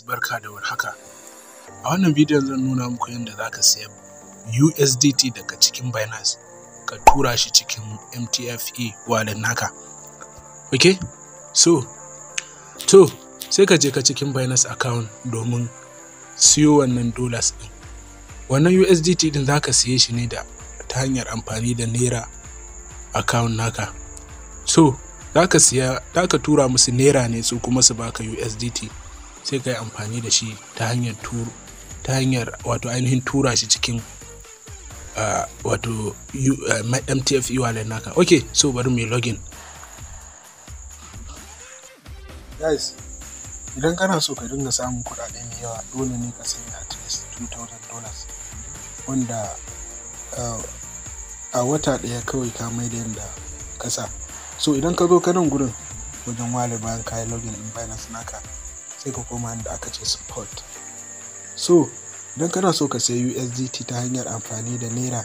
Barka da warhaka. A wannan bidiyon zan nuna muku yadda za ka siya USDT daga cikin Binance ka tura shi cikin MTFE wallet naka. Ok, so, to sai ka je ka cikin Binance account domin siyo wannan dollars ɗin. Wannan USDT ɗin za ka siye shi ne da ta hanyar amfani da naira account naka. So, za ka siya, za ka tura musu naira ne su kuma su baka USDT. Sai ka yi amfani da shi ta hanyar turo ta hanyar wato ainihin tura shi cikin wato MTFE wallet naka. Ok, so bari mu yi login. Guys, idan kana so ka dinga samun kuɗaɗe mai yawa, dole ne ka sanya at least $2000, wanda a wata ɗaya kawai ka mai da yanda ka sa. So idan ka zo ka nan gurin wajen wallet, bayan ka yi login in Binance naka, sai ka koma inda aka ce spot. So idan kana so ka sayi USDT ta hanyar amfani da naira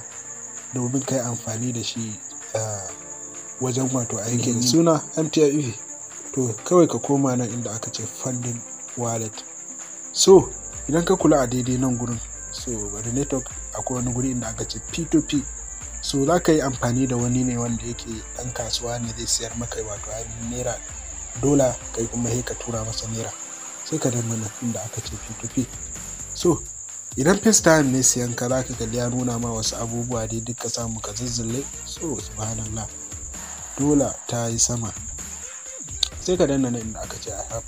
domin ka yi amfani da shi wajen wato aikin suna MTFE, to kawai ka koma nan inda aka ce funding wallet. So idan ka kula a daidai nan gurin, so bari network, akwai wani guri inda aka ce P2P. So za ka yi amfani da wani ne wanda yake ɗan kasuwa ne, zai sayar maka wato ainihin naira dola, kai kuma sai ka tura masa naira. Sai ka danna nan inda aka ce P2P. So idan first time ne siyan ka, za ka kalli ya nuna ma wasu abubuwa dai duk ka samu ka zazzalle. So subhanallah, dola ta yi sama. Sai ka danna nan inda aka ce I have,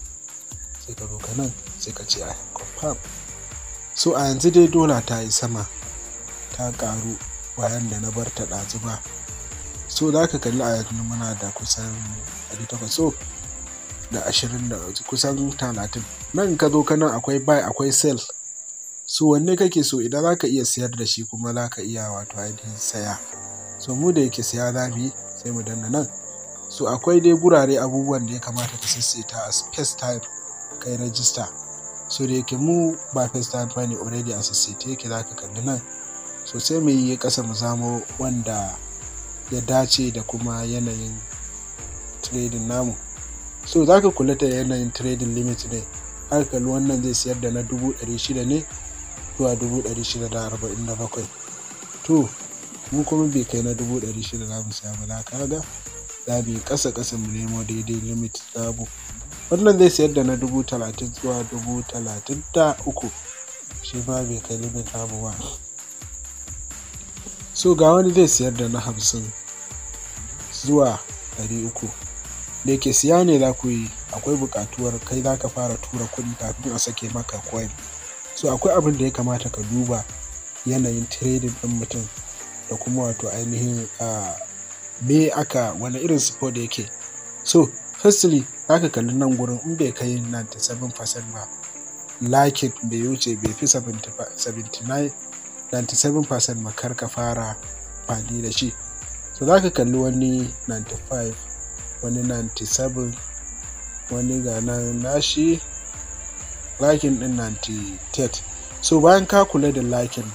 sai ka zo ka nan, sai ka ce I have confirm. So a yanzu dai dola ta yi sama, ta karu bayan da na bar ta ɗazu ba. So za ka kalli a yanzu muna da kusan 800 so da 20 da kusan 30. Nan ka zo ka nan akwai buy, akwai sell. So wanne kake so? Idan za ka iya sayar da shi, kuma za ka iya wato ainihin saya. So mu da yake saya za mu yi, sai mu danna nan. So akwai dai gurare abubuwan da ya kamata ka sassaita a first time kai register. So da yake mu ba first time ba ne, already a sassaita yake, za ka kalli nan. So sai mu yi ƙasa mu zamo wanda ya dace da kuma yanayin trading namu. So za ka kula da yanayin trading limit ne. Haka kalli wannan zai siyar da na 600,000 ne zuwa 647,000. To mu kuma bai kai na 600,000 za mu siya ba, za ka ga za mu yi ƙasa ƙasa mu nemo daidai limit namu. Wannan zai sayar da na 30,000 zuwa 33,000, shi ma bai kai limit namu ba. So ga wani zai sayar da na 50 zuwa 300. Da yake siya ne za ku yi, akwai buƙatuwar kai za ka fara tura kuɗi kafin a sake maka coin. So akwai abin da ya kamata ka duba: yanayin trading ɗin mutum da kuma wato ainihin me aka wani irin support yake. So firstly za ka kalli nan gurin, in bai kai 97% ba, like bai wuce, bai fi 79 97% ba, kar ka fara amfani da shi. So za ka kalli wani 95, wani 97, wani ga nan nashi liking din 98. So bayan ka kula da liking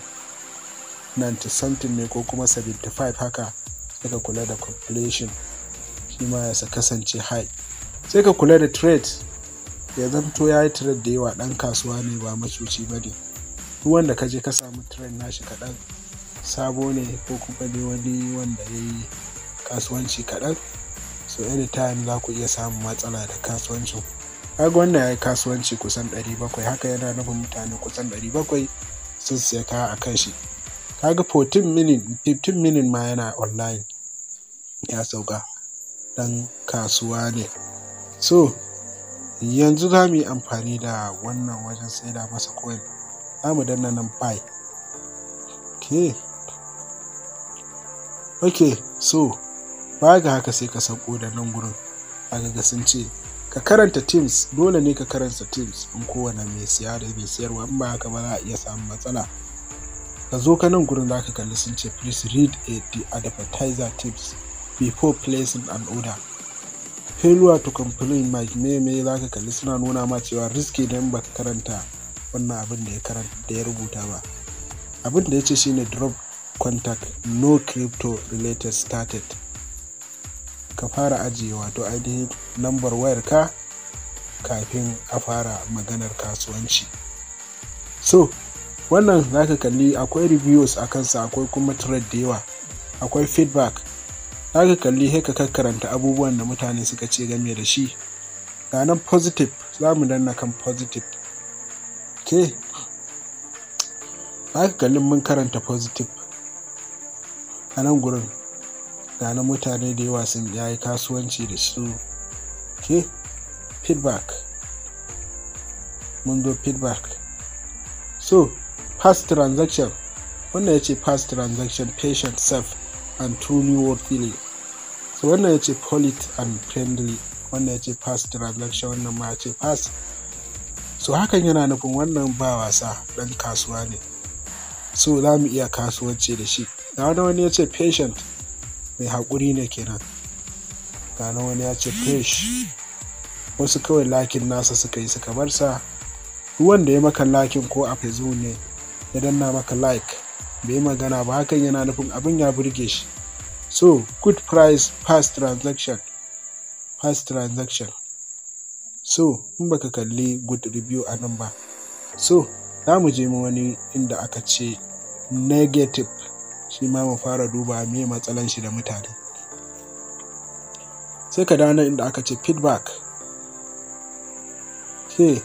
90 something ne ko kuma 75 haka, sai ka kula da completion, shi ma ya kasance high. Sai ka kula da trade, ya zamto ya yi trade da yawa, ɗan kasuwa ne ba macuci ba ne. Duk wanda ka je ka samu trade nashi kaɗan, sabo ne ko kuma dai wani wanda ya yi kasuwanci kaɗan, so anytime za ku iya samun matsala da kasuwancin. Kaga wannan ya yi kasuwanci kusan 700, haka yana nufin mutane kusan 700 sun siya kaya a kan shi. Kaga 14 minute, 15 minute ma yana online ya sauka, ɗan kasuwa ne. So yanzu za mu yi amfani da wannan wajen saida masa coin. Za mu danna nan buy. Ok, so baya ga haka, sai ka sauko da nan gurin, aka ga sun ce ka karanta terms. Dole ne ka karanta terms in kowane mai siya da mai siyarwa, in ba haka ba za a iya samun matsala. Ka zo ka nan gurin, za ka kalli sun ce please read the advertiser terms before placing an order. Failure to comply might me me. Za ka kalli suna nuna ma cewa risk idan baka karanta wannan abin da ya karanta da ya rubuta ba. Abin da ya ce shine drop contact, no crypto related started. Ka fara ajiye wato ainihin lambar wayar ka. kafin a fara maganar kasuwanci. So wannan za ka kalli akwai reviews a kansa, akwai kuma trade da yawa, akwai feedback. Za ka kalli sai ka karanta abubuwan da mutane suka ce game da shi. Ga nan positive, za mu danna kan positive. Ok, za ka kalli mun karanta positive a nan gurin. Ga nan mutane da yawa sun yayi kasuwanci da su. Ok, feedback, mun zo feedback. So past transaction, wannan ya ce past transaction, patient, safe and truly worthy. So wannan ya ce polite and friendly, wannan ya ce past transaction, wannan ma ya ce past. So hakan yana nufin wannan ba wasa, ɗan kasuwa ne. So za mu iya kasuwanci da shi. Ga wani ya ce patient, mai haƙuri ne kenan. Ga wani ya ce fresh. Wasu kawai lakin nasa suka yi suka bar sa. Duk wanda ya maka lakin ko a Facebook ne ya danna maka like bai yi magana ba, hakan yana nufin abin ya burge shi. So good price, fast transaction, fast transaction. So in baka kalli good review a nan ba, so za mu je mu wani inda aka ce negative, shi ma mu fara duba me matsalan shi da mutane. Sai ka dawo nan inda aka ce feedback. Ke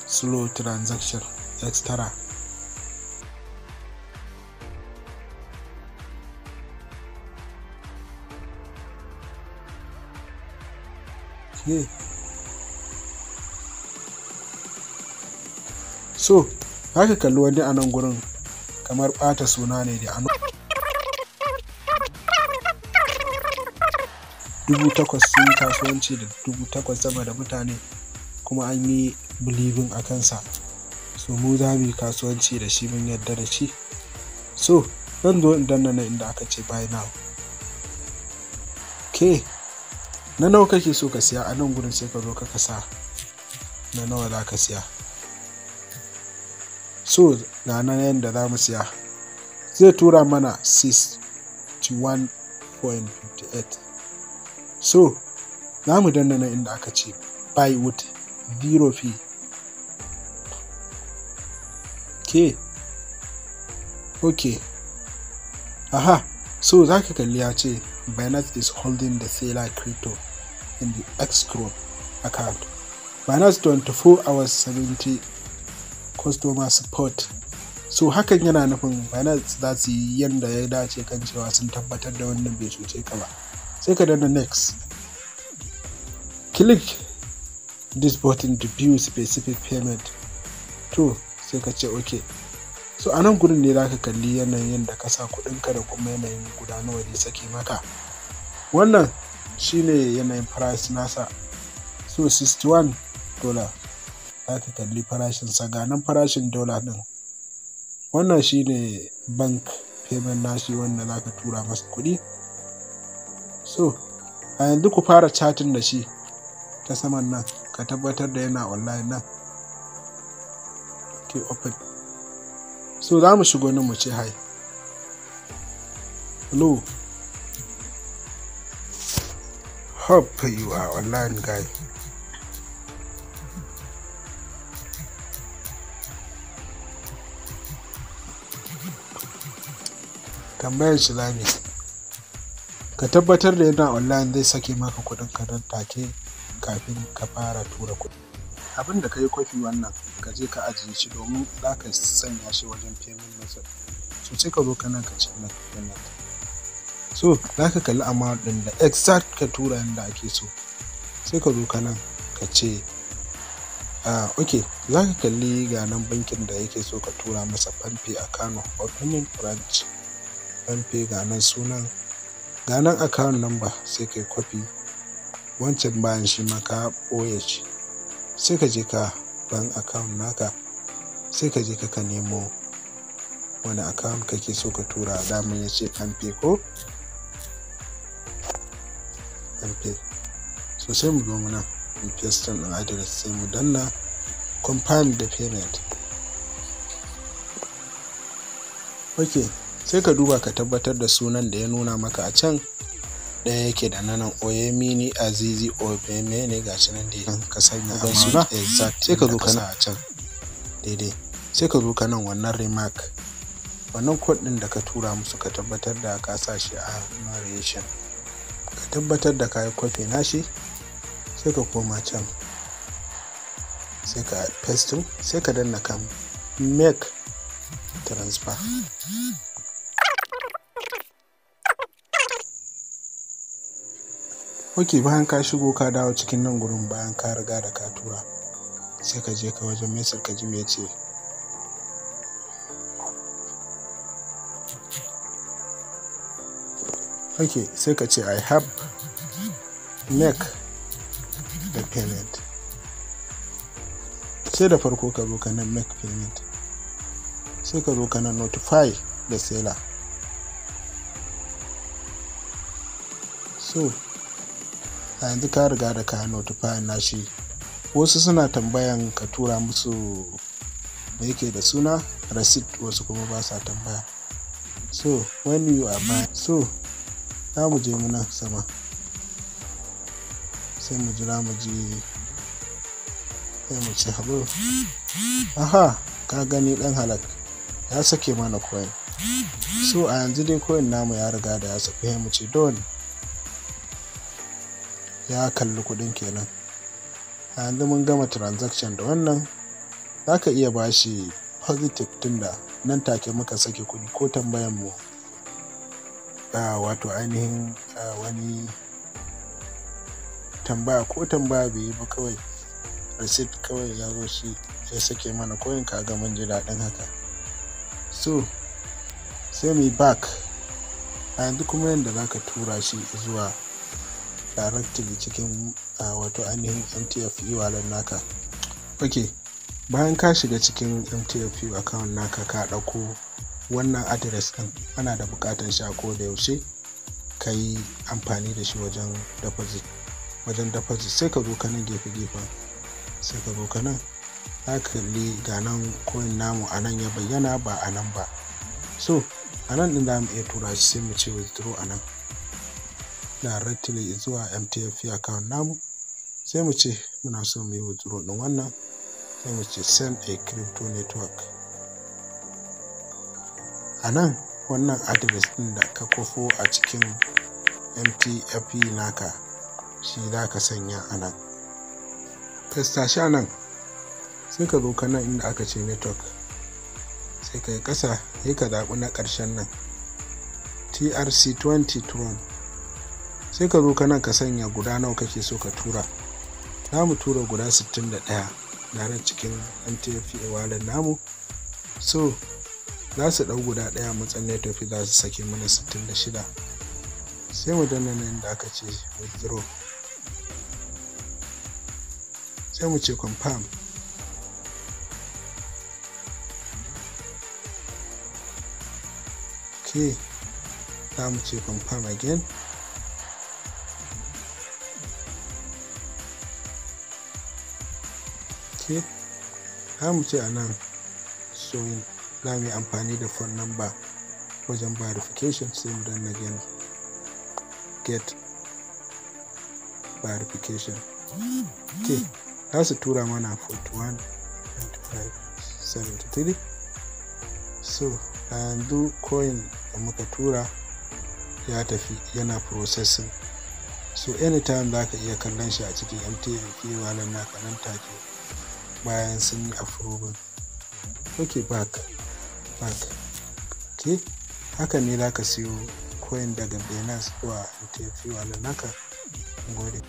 slow transaction extra. Okay. So haka kalli wani a nan gurin kamar ɓata suna ne da ano. 8,000 sun yi kasuwanci da 8,000 sama da mutane, kuma an yi believing a kansa. So mu za mu yi kasuwanci da shi, mun yarda da shi. So zan zo in danna nan inda aka ce buy now. Okay, na nawa kake so ka siya a nan gurin, sai ka zo ka kasa na nawa za ka siya. So ga nan yanda za mu siya, zai tura mana 61.58. So za mu danna nan inda aka ce buy with 0 fee. Okay, okay, aha. So za ka kalli ya ce Binance is holding the seller crypto in the escrow account. Binance 24 hours 70 customer support. So hakan yana nufin Binance za su yi yanda ya dace kan cewa sun tabbatar da wannan bai cuce ka ba. Sai ka danna next. Click this button to view specific payment. To sai ka ce okay. So a nan gurin ne za ka kalli yanayin da ka sa kuɗinka da kuma yanayin guda nawa ne sake maka. Wannan shine yanayin price nasa. So $61 za ka kalli farashinsa, ga nan farashin dollar ɗin. Wannan shine bank payment nashi wanda za ka tura masa kuɗi. So a yanzu ku fara chatting da shi ta saman nan, ka tabbatar da yana online nan. Okay, open. So za mu shigo nan mu ce hi, hello, hope you are online guy. Tambayar shi za mu, ka tabbatar da yana online, zai sake maka kuɗin ka nan take kafin ka fara tura kuɗi. Abin da ka yi kwafi wannan, ka je ka ajiye shi domin za ka sanya shi wajen payment method. So sai ka zo ka nan ka ce make payment. So za ka kalli amount ɗin da exact ka tura yanda ake so. Sai ka zo ka nan ka ce ok, za ka kalli ga nan bankin da yake so ka tura masa, Palmpay a Kano opening branch Palmpay, ga nan sunan, ga nan account number, sai ka yi kwafi wancan bayan shi ma ka ɓoye shi. Sai ka je ka bank account naka, sai ka je ka nemo wani account kake so ka tura. Daman ya ce Palmpay ko Palmpay. So sai mu zo mu nan mu paste ɗin address, sai mu danna confirm the payment. Ok, sai ka duba ka tabbatar da sunan da ya nuna maka a can Ɗaya yake da nanan Oyemini Azizi Obemene, gashi nan dai ka sanya Uban amount suna. Exact Sai ka inda zo ka ka sa a can daidai. Sai ka zo ka nan wannan remark, wannan code ɗin da ka tura musu, ka tabbatar da ka sa shi a narration, ka tabbatar da ka yi copy nashi. Sai ka koma can, sai ka pasting, sai ka danna kan make transfer. Ok, bayan ka shigo ka dawo cikin nan gurin, bayan ka riga da ka tura, sai ka je ka wajen message ka ji me ce. Ok, sai ka ce "I have make the payment". Sai da farko ka zo ka nan make payment, sai ka zo ka nan notify the seller. So a yanzu ka riga da ka notify nashi. Wasu suna tambayan ka tura musu da yake da suna receipt, wasu kuma ba sa tambaya. So when you are buying, so za mu je muna sama, sai mu jira mu ji, sai mu ce hello. Aha, ka gani, dan halak ya sake mana coin. So a yanzu dai coin namu ya riga da ya saku, sai mu ce done. Ya kalli kudin kenan. A yanzu mun gama transaction da wannan. Za ka iya bashi positive tunda nan take muka sake kudi, ko tambayan mu wato ainihin wani tambaya, ko tambaya bai yi ba, kawai receipt kawai ya zo shi ya sake mana coin. Kaga mun ji daɗin haka. So sai mu yi back. A yanzu kuma yadda za ka tura shi zuwa directly cikin wato ainihin MTFE wallet naka. Ok, bayan ka shiga cikin MTFE account naka, ka ɗauko wannan address ɗin, ana da buƙatar shi a koda yaushe ka yi amfani da shi wajen deposit. Wajen deposit, sai ka zo ka nan gefe gefen, sai ka zo ka nan, za ka kalli ga nan coin namu a nan ya bayyana, ba a nan ba. So a nan ɗin za mu iya tura shi, sai mu ce withdraw a nan directly zuwa MTFE account namu. Sai mu ce muna so mu yi withdraw ɗin wannan, sai mu ce send a crypto network. A nan wannan address ɗin da ka kwafo a cikin MTFE naka, shi za ka sanya a nan. Paste shi a nan. Sai ka zo ka nan inda aka ce network, sai ka yi ƙasa, sai ka zaɓi na ƙarshen nan, TRC20 Tron. Sai ka zo ka nan ka sanya guda nawa kake so ka tura. Za mu tura guda 61 direct cikin MTFE wallet namu. So za su ɗau guda ɗaya matsayin network, za su sake mana 66. Sai mu danna nan da aka ce withdraw, sai mu ce confirm. Ok, za mu ce confirm again. Ok, za mu ce a nan so za mu yi amfani da phone number wajen verification, sai mu danna again get verification. Ok, za su tura mana 41 25 73. So a yanzu coin da muka tura ya tafi, yana processing. So anytime za ka iya kallon shi a cikin MTN wallet naka nan take bayan sun yi approving. Ok, back back. Ok, haka ne za ka siyo coin daga Binance zuwa MTF wallet naka. Gode.